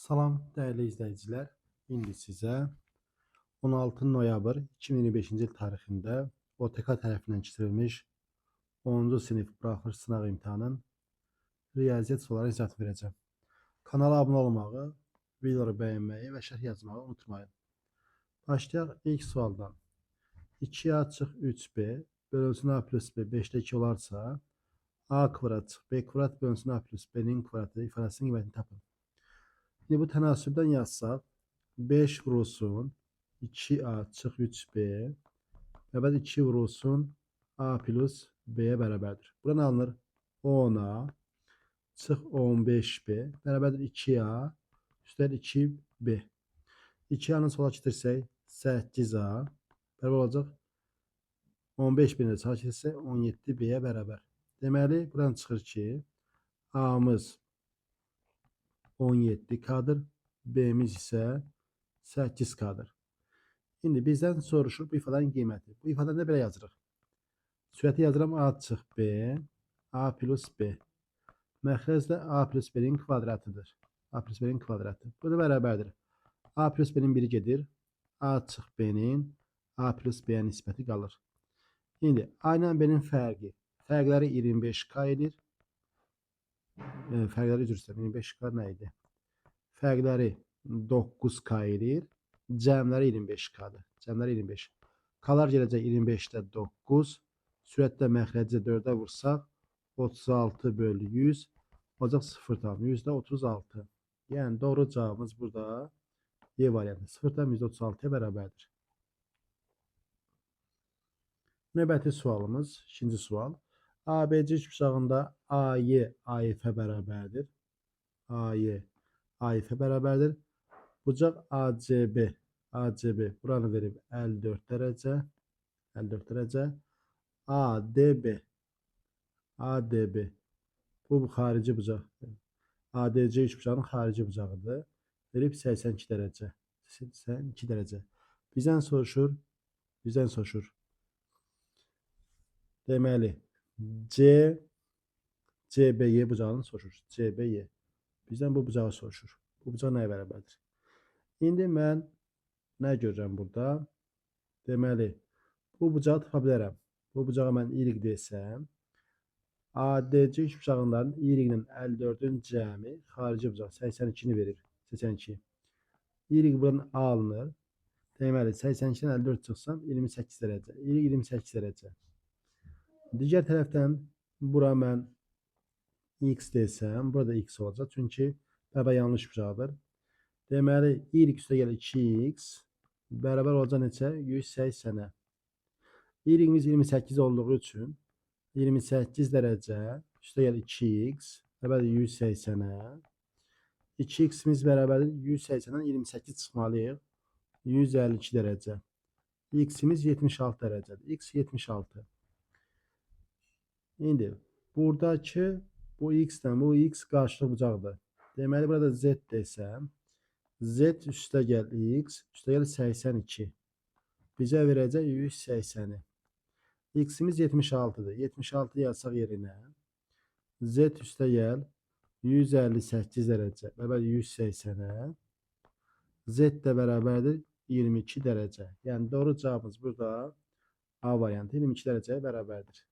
Salam dəyərli izləyicilər. İndi sizə 16 noyabr 2025-ci il tarixində OTK tərəfindən keçirilmiş 10-cu sinif buraxılış sınaq imtahanının riyaziyyat sualları izahatı verəcəm. Kanala abunə olmağı, videoları bəyənməyi və şərh yazmağı unutmayın. Başlayaq ilk sualdan. 2A çıx 3B bölünsün A plus B 5-də 2 olarsa, A kvadrat çıx B kvadrat bölünsün A plus B-nin kvadratı ifadəsinin qiymətini tapın. İndi bu tənasübdən yazsaq, 5 vurulsun 2A çıx 3B bərabər 2 vurulsun A plus B-yə bərabərdir. Buradan alınır 10A çıx 15B bərabərdir 2A üstəlik 2B. 2A-nı sola getirsək 8A bərabər olacaq 15B-ni də sağa getirsək 17B-yə bərabər. Deməli, buradan çıxır ki, A-mız 17K-dır, B-miz isə 8K-dır. İndi bizdən soruşur bu ifadənin qiyməti. Bu ifadəni də belə yazırıq. Sürəti yazıram A çıx B, A plus B. Məxrəc də A plus B-nin kvadratıdır. A plus B-nin kvadratı. Bu da bərabərdir. A plus B-nin biri gedir. A çıx B-nin A plus B-yə nisbəti qalır. İndi A ilə B-nin fərqi. Fərqləri 25K edir. Fərqləri üzr istəyirəm. 25K nə idi? Fərqləri 9K edir. Cəmləri 25K-dır. Cəmləri 25. K-lar gələcək 25-də 9. Sürətdə məxrəci 4-ə vursaq 36 bölü 100 olacaq 0,36. Yəni doğru cavabımız burada Y variantı 0,36-ya bərabərdir. Növbəti sualımız, ikinci sual. ABC üçbucağında AY AF bərabərdir. AY AF bərabərdir. Bucaq ACB ACB buranı verib 54 dərəcə. 54 dərəcə. ADB ADB bu xarici bucaq. ADC üçbucağının xarici bucağıdır. Verib 82 dərəcə. 82 dərəcə. Bizdən soruşur. Bizdən soruşur. Deməli, C CBY bucağını soruşur. CBY. Bizdən bu bucağı soruşur. Bu bucaq nəyə bərabərdir? İndi mən nə görürəm burada? Deməli, bu bucağı tapa bilərəm. Bu bucağa mən Y desəm, ADC üçbucağından Y ilə 54-ün cəmi xarici bucaq 82-ni verir. 82. Y buradan A alınır. Deməli, 82-dən 54 çıxsam 28 dərəcə. Y 28 dərəcə. Digər tərəfdən bura mən X desəm, burada X olacaq. Çünki bərabər yanlış bucaqdır. Deməli, Y üstə gəlir 2X bərabər olacaq neçə? 180-ə. Y-imiz 28 olduğu üçün 28 dərəcə üstə gəlir 2X bərabərdir 180-ə. 2X-imiz bərabərdir 180-dən 28 çıxmalıyıq. 152 dərəcə. X-imiz 76 dərəcədir. X 76. İndi buradakı bu X-lə bu X qarşılıq bucaqdır. Deməli, burada Z desəm, Z üstə gəl X, üstə gəl 82. Bizə verəcək 180-i. X-imiz 76-dır. 76 yazsaq yerinə Z üstə gəl 158 dərəcə bərabər 180-ə. Z də bərabərdir 22 dərəcə. Yəni doğru cavabımız burada A variantı 22 dərəcəyə bərabərdir.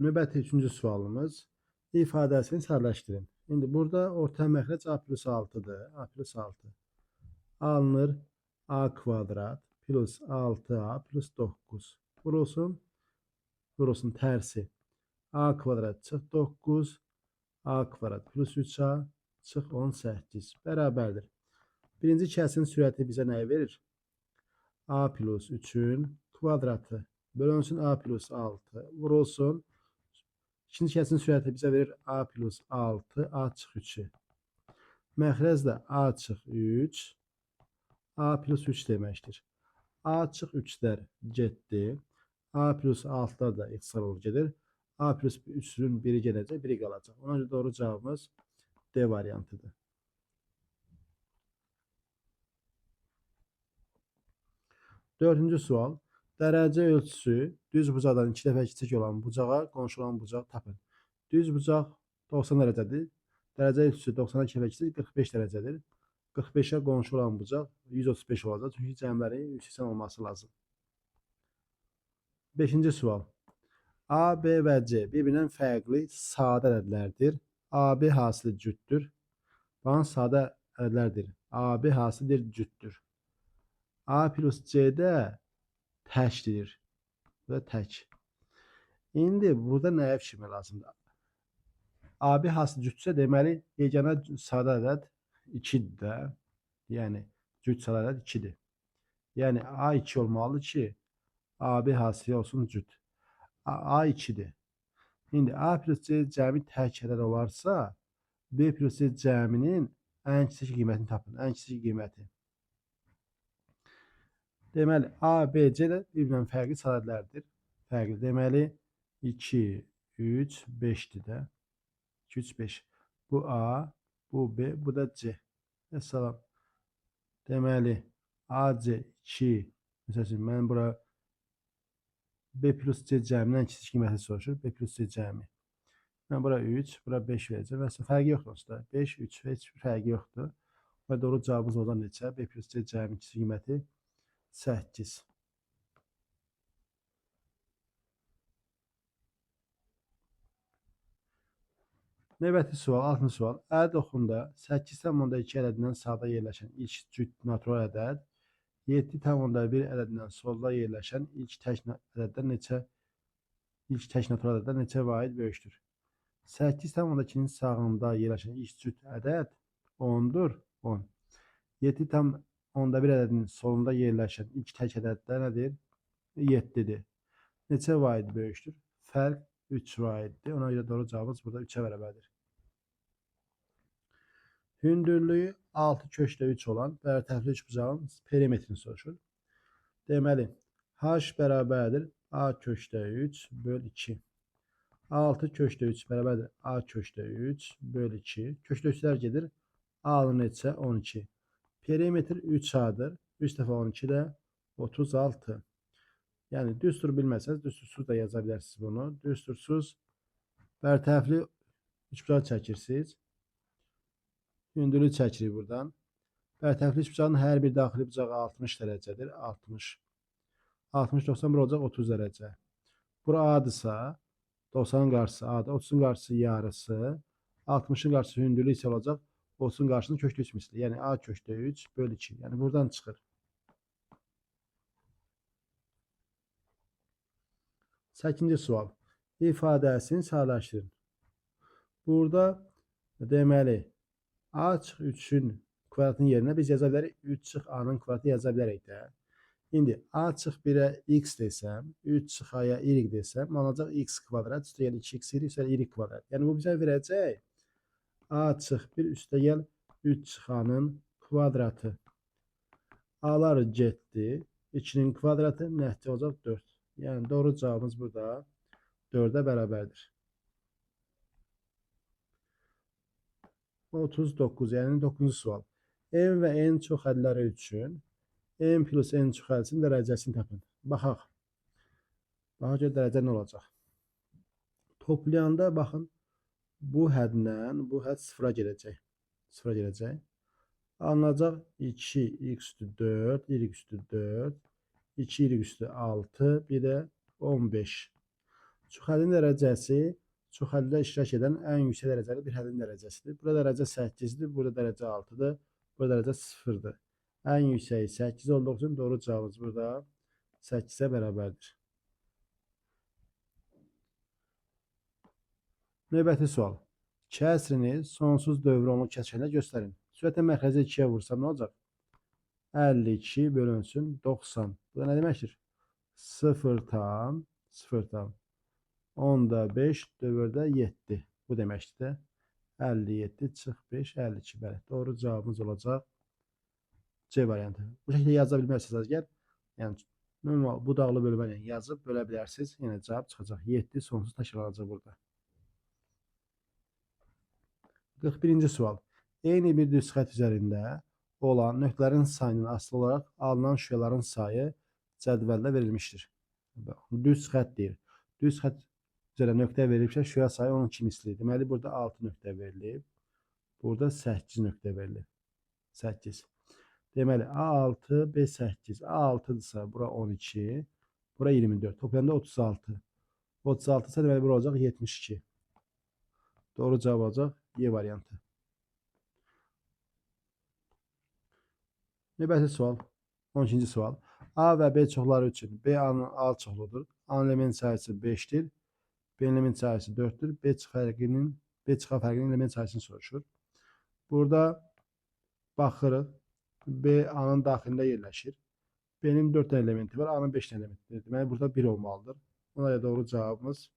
Növbəti üçüncü sualımız ifadəsini sadələşdirin. İndi burada orta məxrəc A plus 6-dır. A plus 6. Alınır A kvadrat plus 6A plus 9. Vurulsun. Vurulsun tərsi. A kvadrat çıx 9. A kvadrat plus 3A çıx 18. Bərabərdir. Birinci kəsin sürəti bizə nəyi verir? A plus 3-ün kvadratı bölünsün A plus 6. Vurulsun. İkinci kəsin sürəti bizə verir A plus 6, A çıx 3-ü. Məxrəc də A çıx 3, A plus 3 deməkdir. A çıx 3-lər getdi. A plus 6-lar da ixtisar olub gedir. A plus 3-ün biri gedəcək, biri qalacaq. Ona görə doğru cavabımız D variantıdır. Dördüncü sual. Dərəcə ölçüsü düz bucaqdan 2 dəfə kiçik olan bucağa qonşu olan bucaq tapın. Düz bucaq 90 dərəcədir. Dərəcə ölçüsü 90-dan 2 dəfə kiçik 45 dərəcədir. 45-ə qonşu olan bucaq 135 olacaq. Çünki cəmləri 180 olması lazım. 5-ci sual. A, B və C bir-birindən fərqli sadə ədədlərdir. AB hasili cütdür. Baxın, sadə ədədlərdir. AB hasilidir cütdür. A plus C də təkdir. Bu da tək. İndi burada nəyə fikirmək lazımdır? AB hasili cütsə, deməli, yeganə sadə ədəd 2-dir də. Yəni, cüt sadə ədəd 2-dir. Yəni, A 2 olmalıdır ki, AB hasili olsun cüt. A 2-dir. İndi A plus C cəmi tək ədəd olarsa, B plus C cəminin ən kiçik qiymətini tapın. Ən kiçik qiyməti. Deməli, A, B, C də bir-birindən fərqli ədədlərdir. Fərqli. Deməli, 2, 3, 5-dir də. 2, 3, 5. Bu A, bu B, bu da C. Əssalam. Deməli, A, C, 2. Məsəl üçün, mən bura B plus C cəmindən kiçik qiyməti soruşur. B plus C cəmi. Mən bura 3, bura 5 verəcəm. Və fərqi yoxdur onsuz da. 5, 3, heç bir fərqi yoxdur. Və doğru cavabımız olacaq neçə? B plus C cəmi kiçik qiyməti 8. Növbəti sual, 6-cı sual. Ədəd oxunda 8,2 ədədindən sağda yerləşən ilk cüt natural ədəd, 7,1 ədədindən solda yerləşən ilk tək ədəddən neçə ilk tək natural ədəddən neçə vahid böyükdür? 8,2-nin sağında yerləşən ilk cüt ədəd 10-dur, 10. 7,1 ədədinin solunda yerləşən ilk tək ədəd də nədir? 7-dir. Neçə vahid böyükdür? Fərq 3 vahiddir. Ona görə doğru cavabımız burada 3-ə bərabərdir. Hündürlüyü 6 kökdə 3 olan bərtərəfli üçbucağın perimetrini soruşur. Deməli, h bərabərdir a kökdə 3 böl 2. 6 kökdə 3 bərabərdir a kökdə 3 böl 2. Kökdə 3-lər gedir. A-nın neçə? 12. Perimetr 3A-dır. 3 dəfə 12 də 36. Yəni, düstur bilməsəniz, düstursuz da yaza bilərsiniz bunu. Düstursuz bərtərəfli üçbucaq çəkirsiniz. Hündürlük çəkirik buradan. Bərtərəfli üçbucağın hər bir daxili bucağı 60 dərəcədir. 60. 60, 91 olacaq 30 dərəcə. Bura A-dırsa, 90-ın qarşısı A-dır, 30-un qarşısı yarısı, 60-ın qarşısı hündürlük isə olacaq 30-un qarşısının kökdə 3 misli. Yəni, A kökdə 3 böl 2. Yəni, buradan çıxır. 8-ci sual. İfadəsini sadələşdirin. Burada deməli, A çıx 3-ün kvadratının yerinə biz yaza bilərik. 3 çıx A-nın kvadratı yaza bilərik də. İndi A çıx 1-ə x desəm, 3 çıx A-ya y desəm, alınacaq x kvadrat, üstə gəl 2x y, üstə y kvadrat. Yəni, bu bizə verəcək A çıx 1, üstə gəl 3 çıx A-nın kvadratı. A-lar getdi. 2-nin kvadratı nəticə olacaq 4. Yəni, doğru cavabımız burada 4-ə bərabərdir. 39, yəni 9-cu sual. M və N çox ədləri üçün M plus N çox ədəsinin dərəcəsini tapın. Baxaq. Baxaq ki, dərəcə nə olacaq? Toplayanda, baxın, bu hədlə bu hədd sıfıra gedəcək. Sıfıra gedəcək. Alınacaq 2 x üstü 4, y üstü 4, 2 y üstü 6, bir də 15. Çox hədin dərəcəsi çox həddə iştirak edən ən yüksək dərəcəli bir hədin dərəcəsidir. Burada dərəcə 8-dir, burada dərəcə 6-dır, burada dərəcə 0-dır. Ən yüksəyi 8 olduğu üçün doğru cavabımız burada 8-ə bərabərdir. Növbəti sual. Kəsrini sonsuz dövranlı kəsrlə göstərin. Sürətlə məxrəci 2-yə vursam nə olacaq? 52 bölünsün 90. Bu da nə deməkdir? 0 tam, 0 tam. 10-da 5, dövrdə 7. Bu deməkdir də. 57 çıx 5, 52. Bəli, doğru cavabımız olacaq C variantı. Bu şəkildə yaza bilməzsiniz əgər. Yəni, normal budaqlı bölmə ilə yazıb bölə bilərsiniz. Yenə cavab çıxacaq. 7 sonsuz təkrarlanacaq burada. 41-ci sual. Eyni bir düz xətt üzərində olan nöqtələrin sayının asılı olaraq alınan şüaların sayı Cədvəldə verilmişdir. Düz xətt deyir. Düz xətt üzrə nöqtə verilibsə, şüa sayı onun 2 mislidir. Deməli, burada 6 nöqtə verilib. Burada 8 nöqtə verilib. 8. Deməli, A6, B8. A6-dırsa, bura 12, bura 24. Toplayanda 36. 36 ise deməli, bura olacaq 72. Doğru cavab olacaq Y variantı. Növbəti sual, 12-ci sual. A və B çoxları üçün B A-nın A çoxludur. A-nın element sayısı 5-dir. B-nin element sayısı 4-dür. B çıx fərqinin element sayısını soruşur. Burada baxırıq. B A-nın daxilində yerləşir. B-nin 4 dənə elementi var, A-nın 5 dənə elementi. Deməli, burada 1 olmalıdır. Ona görə doğru cavabımız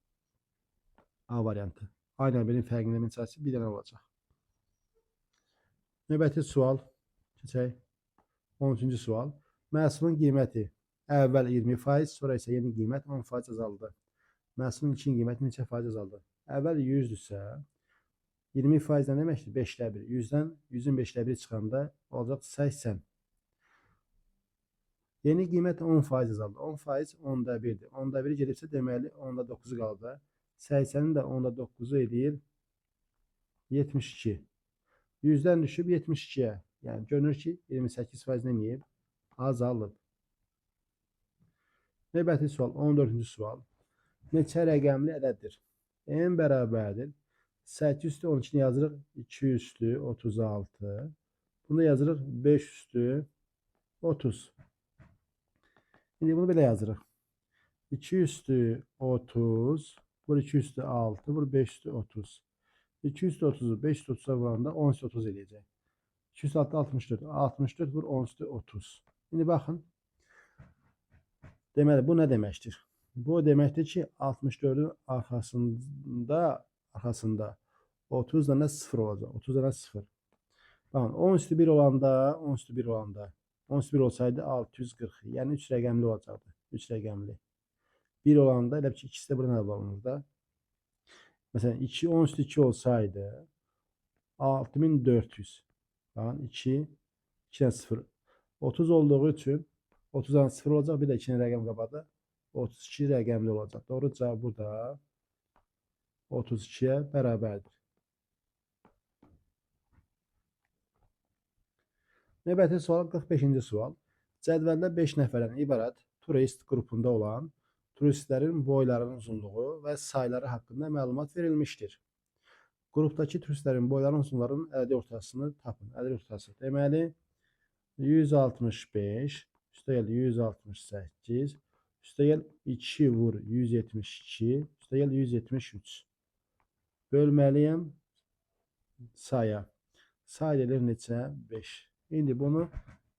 A variantı. A ilə B-nin fərqinin element sayısı 1 dənə olacaq. Növbəti sual keçək. 13-cü sual. Məhsulun qiyməti əvvəl 20%, sonra isə yeni qiymət 10% azaldı. Məhsulun ilkin qiyməti neçə faiz azaldı? Əvvəl 100-dürsə, 20% nə deməkdir? 5-də 1. 100-dən 100-ün 5-də 1 çıxanda olacaq 80. Yeni qiymət 10% azaldı. 10% 10-da 1-dir. 10-da 1 gedibsə, deməli 10-da 9-u qaldı. 80-in də 10-da 9-u eləyir 72. 100-dən düşüb 72-yə. Yəni, görünür ki, 28% nə eləyib? Azalıb. Növbəti sual, 14-cü sual. Neçə rəqəmli ədəddir? N bərabərdir. 8 üstü 12-ni yazırıq 2 üstü 36. Bunu yazırıq 5 üstü 30. İndi bunu belə yazırıq. 2 üstü 30, vur 2 üstü 6, vur 5 üstü 30. 2 üstü 30-u 5 üstü 30-a vuranda 10 üstü 30 eləyəcək. 2 üstü 6, 64. 64 vur 10 üstü 30. İndi baxın. Deməli, bu nə deməkdir? Bu deməkdir ki, 64-ün arxasında 30 dənə 0 olacaq. 30 dənə 0. Baxın, 10 üstü 1 olanda, 10 üstü 1 olanda, 10 üstü 1 olsaydı 640. Yəni 3 rəqəmli olacaqdı. 3 rəqəmli. 1 olanda, elə ki, ikisi də burada nə olunur da? Məsələn, 2, 10 üstü 2 olsaydı 6400. Baxın, 2, 2 dənə 0. 30 olduğu üçün 30 dənə 0 olacaq. Bir də 2 rəqəm qabaqda 32 rəqəmli olacaq. Doğru cavab burada 32-yə bərabərdir. Növbəti sual 45-ci sual. Cədvəldə 5 nəfərdən ibarət turist qrupunda olan turistlərin boylarının uzunluğu və sayları haqqında məlumat verilmişdir. Qrupdakı turistlərin boylarının uzunluğunun ədədi ortasını tapın. Ədədi ortası. Deməli, 165, üstəgəl 168, üstəgəl 2 vur 172, üstəgəl 173. Bölməliyəm saya. Say edir neçə? 5. İndi bunu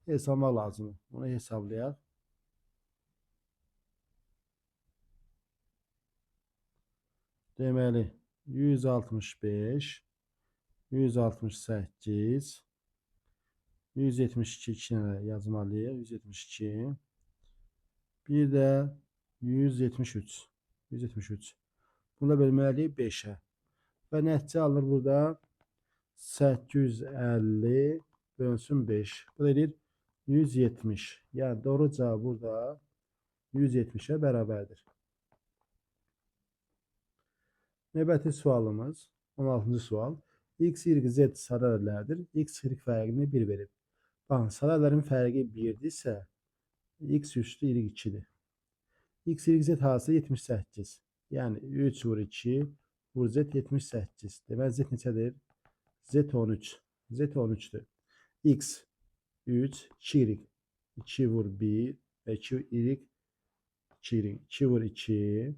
hesablamaq lazımdır. Bunu hesablayaq. Deməli, 165, 168, 172 2 dənə yazmalıyıq. 172. Bir də 173. 173. Bunu da bölməliyik 5-ə. Və nəticə alınır burada 850 bölünsün 5. Bu da eləyir 170. Yəni doğru cavab burada 170-ə bərabərdir. Növbəti sualımız 16-cı sual. X, Y, Z sadə ədədlərdir. X, Y fərqini 1 verib. Baxın, sadə ədədlərin fərqi 1-dirsə, X üstü Y 2-dir. X, Y, Z hası 78. Yəni 3 vur 2 vur Z 78. Deməli, Z neçədir? Z 13. Z 13-dür. X 3, 2 Y. 2 vur 1 və 2 Y 2 Y. 2 vur 2.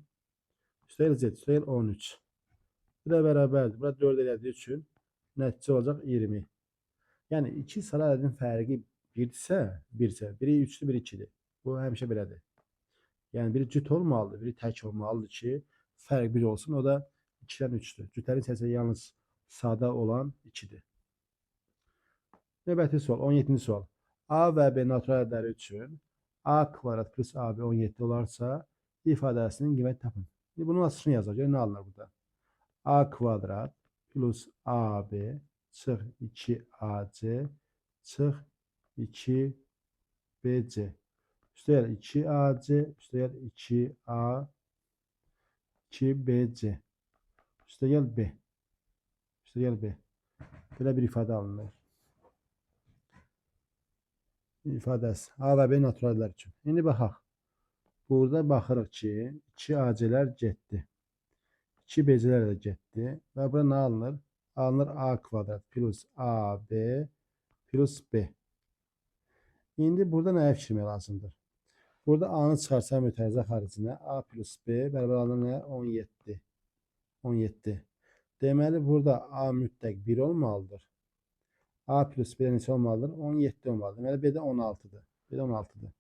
Üstəgəl Z, üstəgəl 13. Bu da bərabərdir. Burada 4 elədiyi üçün nəticə olacaq 20. Yəni iki sadə ədədin fərqi 1-dirsə, 1-isə, biri 3-dür, biri 2-dir. Bu həmişə belədir. Yəni biri cüt olmalıdır, biri tək olmalıdır ki, fərq 1 olsun. O da 2-dən 3-dür. Cütlərin içərisində yalnız sadə olan 2-dir. Növbəti sual, 17-ci sual. A və B natural ədədləri üçün A kvadrat plus AB 17 olarsa, ifadəsinin qiyməti tapın. İndi bunun açılışını yazaq. Görək nə alınır burada. A kvadrat plus AB çıx 2AC çıx 2BC. Üstəgəl 2AC, üstəgəl 2A, 2BC. Üstəgəl B. Üstəgəl B. Belə bir ifadə alınır. İfadəsi. A və B natural ədədlər üçün. İndi baxaq. Burada baxırıq ki, 2AC-lər getdi. 2BC-lər də getdi. Və bura nə alınır? Alınır A kvadrat plus AB plus B. İndi burada nəyə fikirmək lazımdır? Burada A-nı çıxarsam mötərizə xaricinə A plus B bərabər alınır nə? 17. 17. Deməli, burada A mütləq 1 olmalıdır. A plus B neçə olmalıdır? 17 olmalıdır. Deməli, B də 16-dır. B də 16-dır.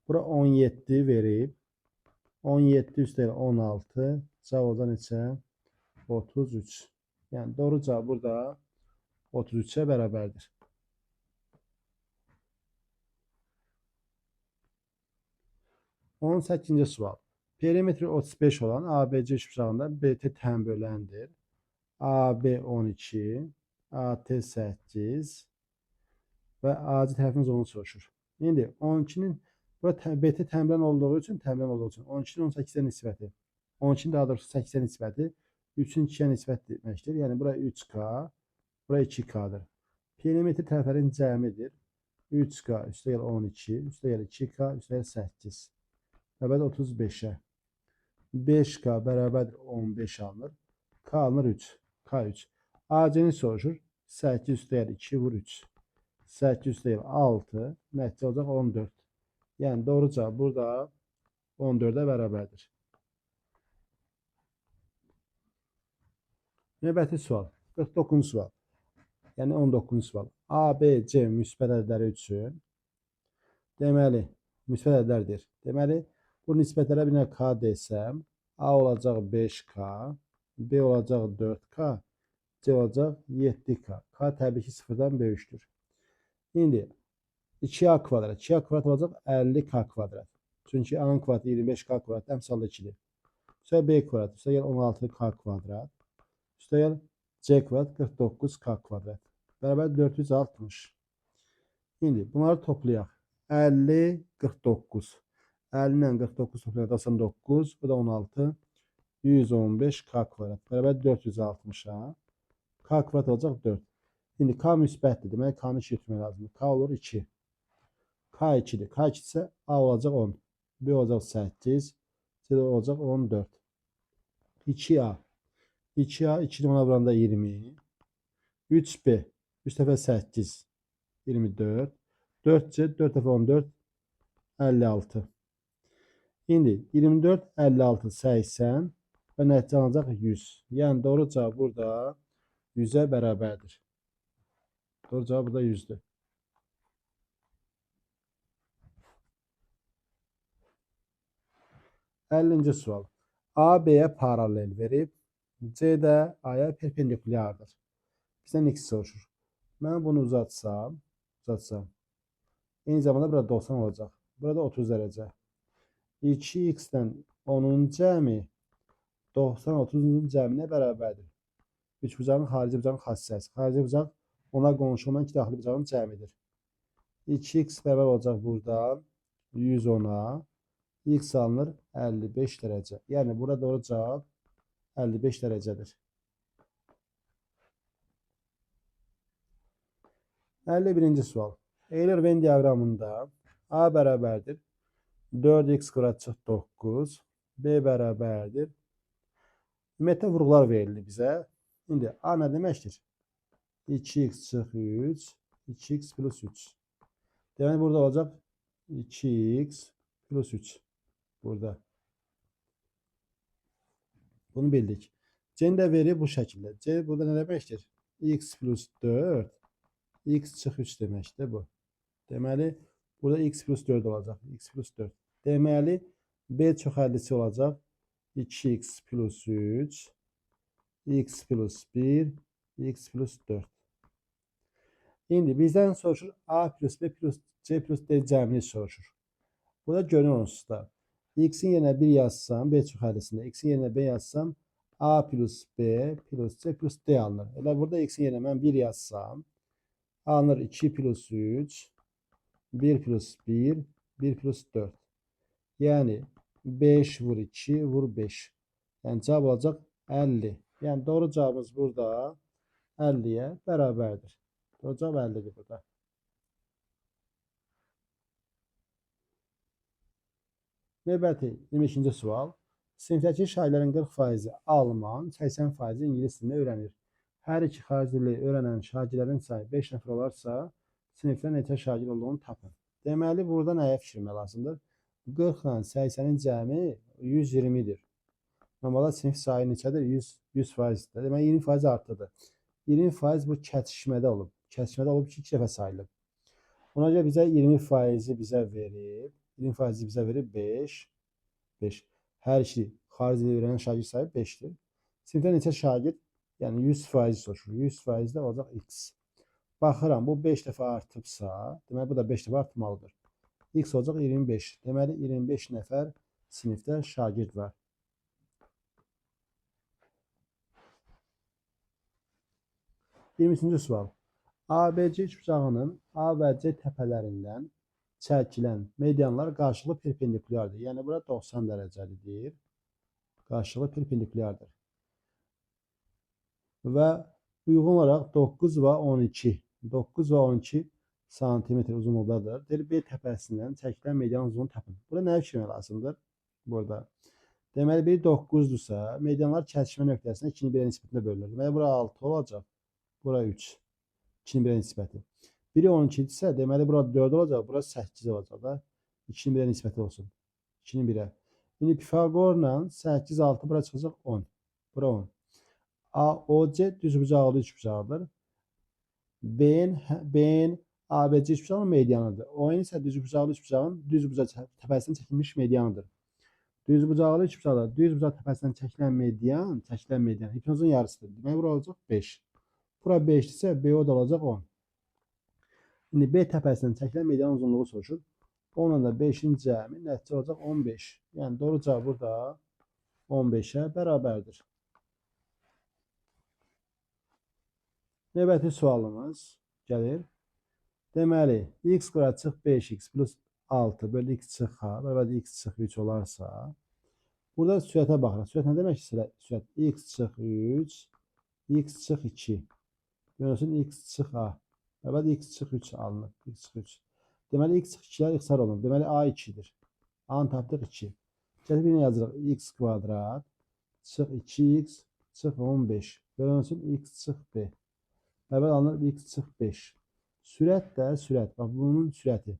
Bura 17 verib. 17 üstəgəl 16. Cavab olacaq neçə? 33. Yəni, doğru cavab burada 33-ə bərabərdir. On səkkizinci sual. Perimetri 35 olan ABC üçbucağında BT tən böləndir. AB 12, AT 8 və AC tərəfimiz onu soruşur. İndi 12-nin bura BT tənbələn olduğu üçün, 12-nin 18-ə nisbəti, 12-nin daha doğrusu 8-ə nisbəti 3-ün 2-yə nisbət deməkdir. Yəni bura 3K, bura 2K-dır. Perimetri tərəflərin cəmidir. 3K üstəgəl 12, üstəgəl 2K, üstəgəl 8. Bərabərdir 35-ə. 5K bərabərdir 15 alınır. K alınır 3. K 3. AC-ni soruşur. 8 üstəgəl 2 vur 3. 8 üstəgəl 6. Nəticə olacaq 14. Yəni doğru cavab burada 14-ə bərabərdir. Növbəti sual. 49-cu sual. Yəni 19-cu sual. A, B, C müsbət ədədləri üçün. Deməli, müsbət ədədlərdir. Deməli, bu nisbətlərə bir nə K desəm, A olacaq 5K, B olacaq 4K, C olacaq 7K. K təbii ki, sıfırdan böyükdür. İndi 2A kvadrat. 2A kvadrat olacaq 50K kvadrat. Çünki A-nın kvadratı 25K kvadrat, əmsallı 2-dir. Üstəgəl B kvadrat, üstəgəl 16K kvadrat, üstəgəl C kvadrat 49K kvadrat. Bərabər 460. İndi bunları toplayaq. 50, 49. 50 ilə 49 toplayaq 99, bu da 16. 115K kvadrat. Bərabər 460-a. K kvadrat olacaq 4. İndi K müsbətdir. Deməli, K-nı 2 götürmək lazımdır. K olur 2. K 2-dir. K 2 isə A olacaq 10. B olacaq 8. C olacaq 14. 2A. 2A 2-ni 10-a vuranda 20. 3B. 3 dəfə 8. 24. 4C 4 dəfə 14. 56. İndi 24, 56, 80 və nəticə alınacaq 100. Yəni doğru cavab burada 100-ə bərabərdir. Doğru cavab burada 100-dür. 50-ci sual. A, B-yə paralel verib, C də A-ya perpendikulyardır. Bizdən X soruşur. Mən bunu uzatsam, eyni zamanda burada 90 olacaq. Burada 30 dərəcə. 2x-dən 10-un cəmi 90-30-un cəminə bərabərdir. Üçbucağın xarici bucağın xassəsi. Xarici bucaq ona qonşu olan iki daxili bucağın cəmidir. 2x bərabər olacaq buradan 110-a. X alınır 55 dərəcə. Yəni burada doğru cavab 55 dərəcədir. 51-ci sual. Euler-Venn diaqramında A bərabərdir 4x kvadrat çıx 9, B bərabərdir. Ümumiyyətlə vurğular verilir bizə. İndi A nə deməkdir? 2x çıx 3, 2x plus 3. Deməli burada olacaq 2x plus 3. Burada. Bunu bildik. C-ni də verir bu şəkildə. C burada nə deməkdir? X plus 4, x çıx 3 deməkdir bu. Deməli, burada x plus 4 olacaq. X plus 4. Deməli, B çoxəllisi olacaq. 2x plus 3, x plus 1, x plus 4. İndi bizdən soruşur A plus B plus C plus D cəmini soruşur. Burada görünür onsuz da. X-in yerinə 1 yazsam, B çoxəllisində X-in yerinə B yazsam, A plus B plus C plus D alınır. Elə burada X-in yerinə mən 1 yazsam, alınır 2 plus 3, 1 plus 1, 1 plus 4. Yəni 5 vur 2 vur 5. Yəni cavab olacaq 50. Yəni doğru cavabımız burada 50-yə bərabərdir. Doğru cavab 50-dir burada. Növbəti 22-ci sual. Sinifdəki şagirdlərin 40%-i alman, 80%-i ingilis dilini öyrənir. Hər iki xarici dili öyrənən şagirdlərin sayı 5 nəfər olarsa, sinifdə neçə şagird olduğunu tapın. Deməli, burada nəyə fikirmək lazımdır? 40 ilə 80-in cəmi 120-dir. Normalda sinif sayı neçədir? 100%-dir. Deməli, 20% artırdı. 20% bu kəsişmədə olub. Kəsişmədə olub ki, 2 dəfə sayılıb. Ona görə bizə 20%-i bizə verib. 20%-i bizə verib 5. 5. Hər iki xarici dili öyrənən şagird sayı 5-dir. Sinifdə neçə şagird? Yəni 100% soruşur. 100% də olacaq x. Baxıram, bu 5 dəfə artıbsa, deməli bu da 5 dəfə artmalıdır. X olacaq 25. Deməli 25 nəfər sinifdə şagird var. 23-cü sual. ABC üçbucağının A və C təpələrindən çəkilən medianlar qarşılıqlı perpendikulyardır. Yəni bura 90 dərəcəlidir. Qarşılıqlı perpendikulyardır. Və uyğun olaraq 9 və 12. 9 və 12 santimetr uzunluqdadır. Deyir, B təpəsindən çəkilən median uzunluğunu tapın. Burada nəyə fikirmək lazımdır? Burada. Deməli, biri 9-dursa, medianlar kəsişmə nöqtəsinə 2-nin 1-ə nisbətində bölünür. Deməli, bura 6 olacaq. Bura 3. 2-nin 1-ə nisbəti. Biri 12-dirsə, deməli, bura 4 olacaq, bura 8 olacaq da. 2-nin 1-ə nisbəti olsun. 2-nin 1-ə. İndi Pifaqorla 8, 6 bura çıxacaq 10. Bura 10. AOC düzbucaqlı üçbucaqdır. BN ABC üçbucağının medianıdır. ON isə düzbucaqlı üçbucağın düzbucaq təpəsindən çəkilmiş medianıdır. Düzbucaqlı üçbucaqda düzbucaq təpəsindən çəkilən median, hipotenuzun yarısıdır. Deməli, bura olacaq 5. Bura 5-dirsə, BO da olacaq 10. İndi B təpəsindən çəkilən medianın uzunluğu soruşur. 10-la da 5-in cəmi nəticə olacaq 15. Yəni doğru cavab burada 15-ə bərabərdir. Növbəti sualımız gəlir. Deməli, x kvadrat çıx 5x plus 6 bölü x çıx h bərabərdir x çıx 3 olarsa, burada sürətə baxırıq. Sürət nə demək ki? Sürət x çıx 3, x çıx 2. Bölünsün x çıx a. Bərabərdir x çıx 3 alınır. X çıx 3. Deməli, x çıx 2-lər ixtisar olunur. Deməli, a 2-dir. A-nı tapdıq 2. Gəlib yenə yazırıq. X kvadrat çıx 2x çıx 15. Bölünsün x çıx b. Bərabər alınır x çıx 5. Sürət də sürət. Bax, bunun sürəti.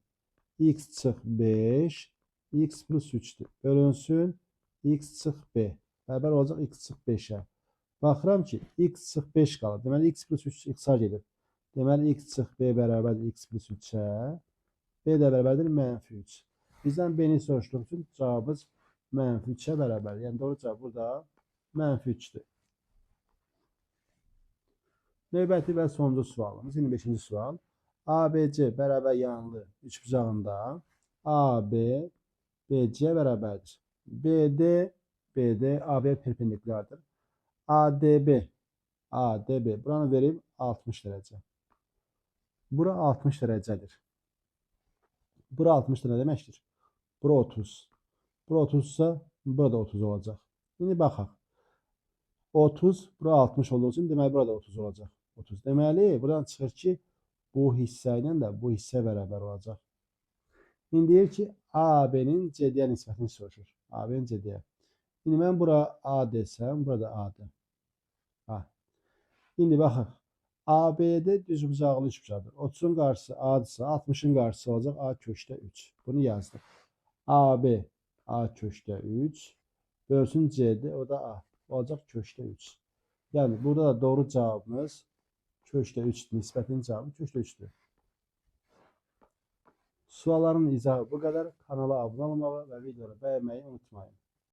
X çıx 5, x plus 3-dür. Bölünsün x çıx b. Bərabər olacaq x çıx 5-ə. Baxıram ki, x çıx 5 qalır. Deməli, x plus 3 ixtisar gedir. Deməli, x çıx b bərabərdir x plus 3-ə. B də bərabərdir mənfi 3. Bizdən b-ni soruşduğu üçün cavabımız mənfi 3-ə bərabərdir. Yəni, doğru cavab burada mənfi 3-dür. Növbəti və sonuncu sualımız, 25-ci sual. ABC bərabər yanlı üçbucağında AB BC bərabərdir. BD BD AB perpendikulyardır. ADB ADB buranı verib 60 dərəcə. Bura 60 dərəcədir. Bura 60 nə deməkdir? Bura 30. Bura 30-sa burada 30 olacaq. İndi baxaq. 30, bura 60 olduğu üçün deməli burada 30 olacaq. 30. Deməli, buradan çıxır ki, bu hissə ilə də bu hissə bərabər olacaq. İndi deyir ki, AB-nin CD-yə nisbətini soruşur. AB-nin CD-yə. İndi mən bura A desəm, burada A-dır. A. İndi baxaq. ABD düzbucaqlı üçbucaqdır. 30-un qarşısı A-dırsa, 60-ın qarşısı olacaq A kökdə 3. Bunu yazdıq. AB A kökdə 3 bölsün CD, o da A. Olacaq kökdə 3. Yəni, burada da doğru cavabımız kökdə 3 nisbətin cavabı kökdə 3-dür. Sualların izahı bu qədər. Kanala abunə olmağı və videoları bəyənməyi unutmayın.